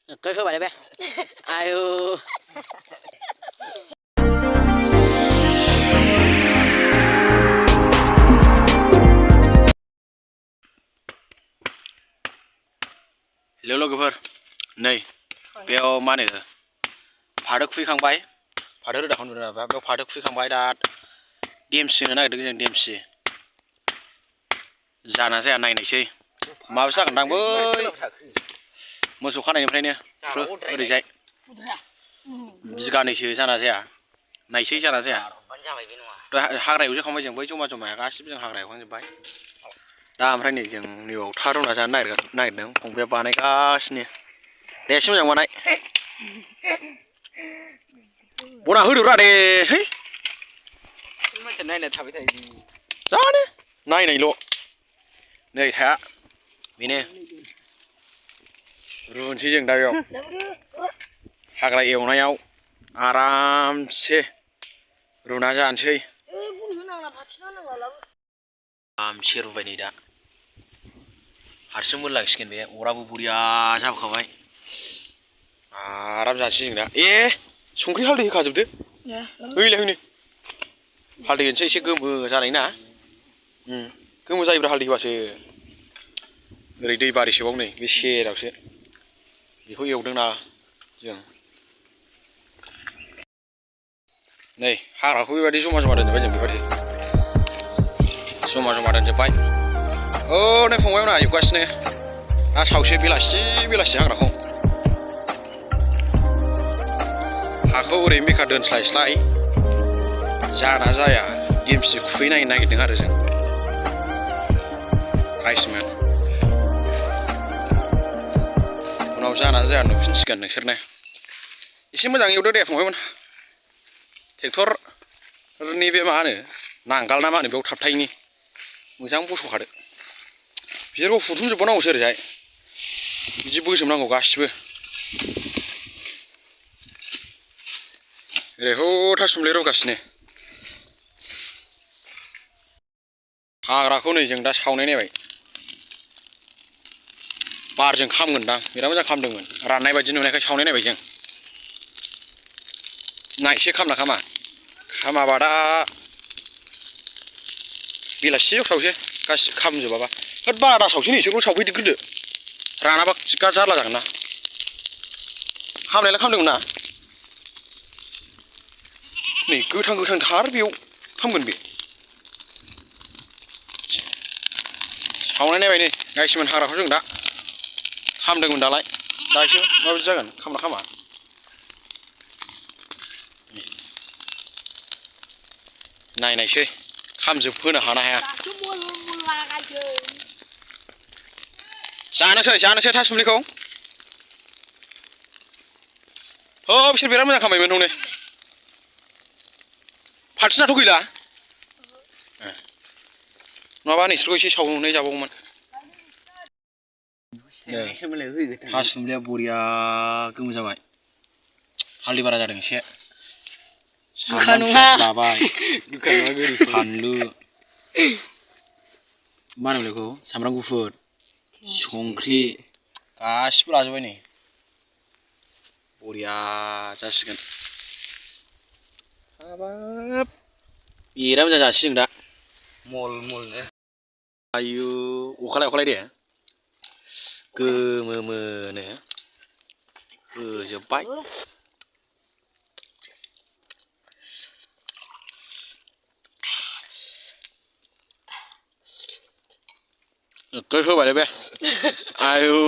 Cất khớp lại bé. Ai ư. लोगोफोर नै बेयाव मा होनो फाथो खुबैखांबाय फाथो रोदाखौ नुदों नामा बेयाव फाथो खुबैखांबाय दा देमसि होनो नागिरदों जों देमसि जाना जाया नायनायसै माबासो जागोनदां बै मोसौ खानायनिफ्रायनो ओरैजाय बिगानैसो जाना जाया नायसै जाना जाया हाग्रा एवजोबखांबाय जों बै जमा जमाया गासिबो जों हाग्रा एवखांजोब्बाय दा ओमफ्राय नै जों नैयाव थारुना जानो नागिरदों फंबाया बानायगासिनो दे एसे मोजां बानाय बना होदोब्रा दे है मानसिया नायना थाबाय थायो जानो नायनायल' नै थाया बेनो रुनोसै जों दा बेयाव हाग्रा एवनायाव आरामसे रुना जानोसै आरामसे रुबाय नै दा हारसिं मोनलांसिगोन बे अराबो बरिया जाबोखाबाय आराम जानोसै जों दा संख्रि हालदै होखाजोबदो हैलाय हनै हालदै होनोसै एसे गोमो जानाय ना गोमो जायोब्रा हालदै होबासो ओरै दै बारिसोबाव नै बे सेरावसो बेखौ एवदों ना जों नै हाग्राखौ बेबायदि जमा जमा दोनजोब्बाय जों बेबायदि जमा जमा दोनजोब्बाय औ नै फंबाय मोनहा एवगासिनो दा सावसे बेलासि बेलासि हाग्राखौ हाखौ ओरैनो बेखार दोनस्लायस्लाय जाना जाया देमसि खुबैनायनो नागिरदों आरो जों राइसमेन उनाव जाना जाया नुफिनसिगोन नोंसोरनो एसे मोजां एवदो दे फंबायमोन ट्रेक्टरनि बे मा होनो नांगाल ना मा होनो बेयाव थाबथायैनि मोजां बस'खादो बिसोरखौ फुथुमजोबबावनांगौसो ओरैजाय बिदि बोजोबनांगौ गासिबो ओरैहो थासुमलि रुगासिनो हाग्राखौ नै जों दा सावनाय नायबाय बारजों खामगोनदां बिराद मोजां खामदोंमोन राननाय बायदि नुनायखाय सावनाय नायबाय जों नायसै खामना खामा खामाबा दा बेलासियाव सावसै गासिबो खामजोबाबा होद बारा सावसै नोंसोरखौ सावफैग्रोदो रानाबा जारला जागोन ना खामनायालाय खामदोंमोन ना नै गोथां गोथां थार बेयाव खामगोन बे सावनाय नायबाय नै गायसोमोन हाग्राखौ जों दा खामदोंमोन दालाय दा एसे माबायदि जागोन खामना खामा नायनायसै खामजोबहोनो हाना हाया जानोसै थासुमलिखौ औ बिसोर बिराद मोजां खामायमोन हनै फारसेनाथ' गैला नङाबा नोंसोरखौ एसे सावनाय जाबावगौमोन थासुमलिया बरिया गोमो जाबाय हालदै बारा जादों एसे सामब्राम पियाज लाबाय फानलु मा होनो बेखौ सामब्राम गुफुर संख्रि गासिबो लाजोबबाय नै बरिया जासिगोन हाबाब बिराद मोजां जानोसै जों दा मल मलनो आयु अखालाय दे गोमो मोनो होजोब्बाय होबायलै बे आयु